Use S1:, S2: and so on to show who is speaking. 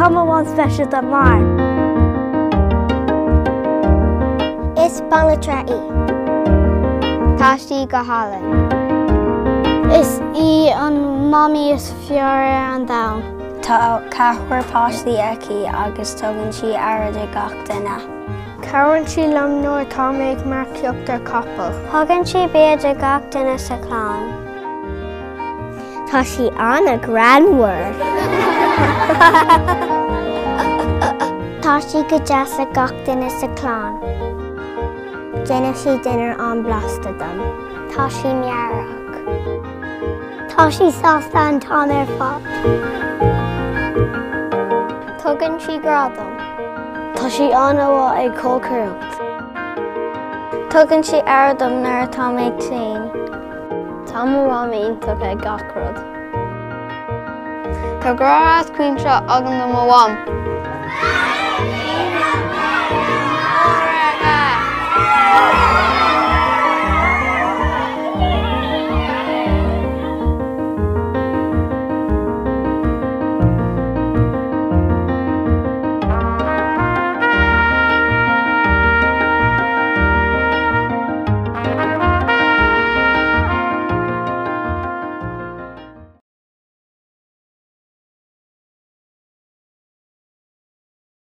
S1: Tá mo mham speisialta mar. Is banaltra í. Tá sí go hálainn. Is í an mamaí is fearr ar an domhan.
S2: Tá ceathrar páistí aici agus tugann sí aire do gach duine.
S1: Cabhraíonn sí liom nuair atá mé ag marcaíocht ar capall. Tugann sí bia do gach duine sa chlann. Tá sí an-ghreannmhar. Tá sí go deas le gach duine sa chlann. Déanann sí dinnéar an-bhlasta dom. Tá sí meabhrach. Tá sí sásta an t-am ar fad. Tugann sí grá dom. Tá sí an-mhaith ag cócaireacht. Tugann sí aire dom nuair atá mé tinn.
S3: Tá mo mham iontach ag gach rud. Tá grá as cuimse agam do mo mham.